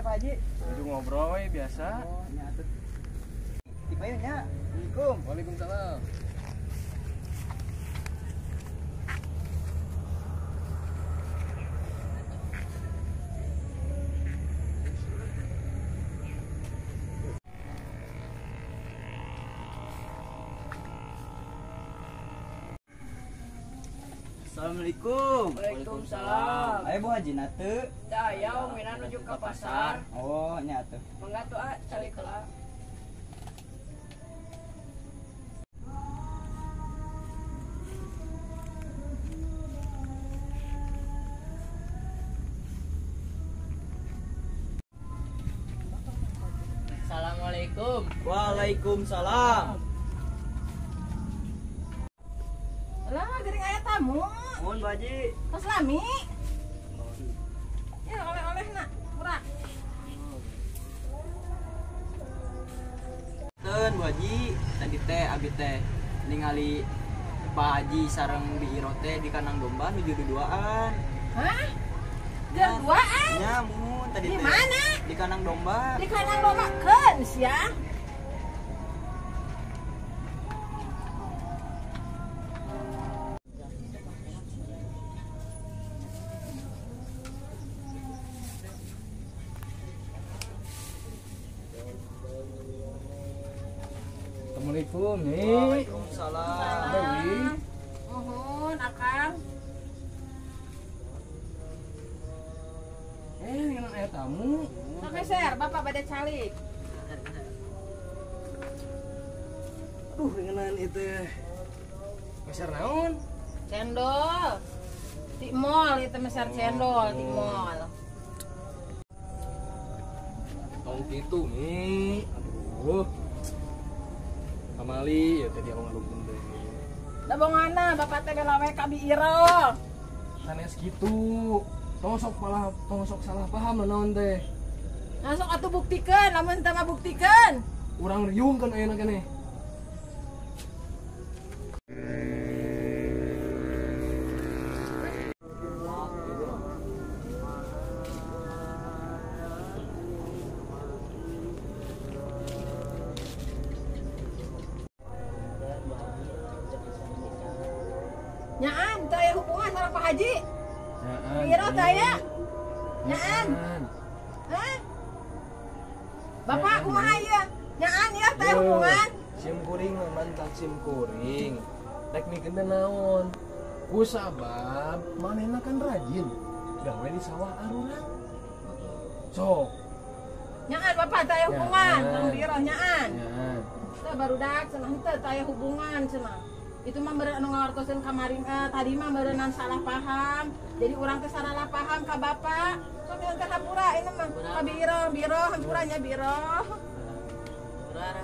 Pak Haji? Nuju ngobrol we biasa. Oh, nya atuh. Dipayun nya. Assalamualaikum. Waalaikumsalam. Assalamualaikum. Waalaikumsalam. Ayo Bu Haji nate. Tah aya mina nuju ka pasar. Oh, nya atuh. Mangga tuh ah calik heula. Assalamualaikum. Waalaikumsalam. Lah, gering aya tamu. Mohon Bu Haji. Tos lami. Ya oleh-oleh nak, murah. Ten Bu Haji, tadi teh abi teh ningali Pak Haji sareng Bi Iro teh di kandang domba nuju duduaan. Hah? Duduaan? Nya, muhun tadi Di teh. mana? Di kandang domba. Di kandang domba keun sia. Assalamualaikum nih. Waalaikumsalam. Dewi. Muhun akang. Ngeunaan aya tamu. Sok meser, bapak bade calik. Aduh, ngeunaan itu. Meser naon? Cendol. Ti mall itu meser cendol ti mall. Tong kitu Mi. Aduh. Kamali ya tadi aku ngalungkeun deui. Da bongana bapak teh bela we ka Bi Iro. Sanes kitu. Tong sok malah tong sok salah paham naon teh. Nah sok atuh buktikeun, lamun teu mah buktikeun. Urang riungkeun ayeuna keneh. Nyaan teu aya hubungan sareng Pak Haji. Nyaan. Bi Iro teu aya. Nyaan. Hah? Bapak kumaha ieu? Nyaan ieu teu aya hubungan. Sim kuring mah mantap sim kuring. Rek mikeun teh naon? Ku sabab manehna kan rajin gawe di sawah arurang. Sok. Nyaan bapak teu aya hubungan sareng Bi Iro nyaan. Nyaan. Teu barudak cenah henteu teu aya hubungan cenah. Itu mah meureun anu ngawartoseun kamari tadi mah meureunnan salah paham. Jadi urang teh salah paham ka bapak. Sok nyuhun ka hampura ini mah ka Bi Iro, Bi Iro hampura nya Bi Iro. Hampura.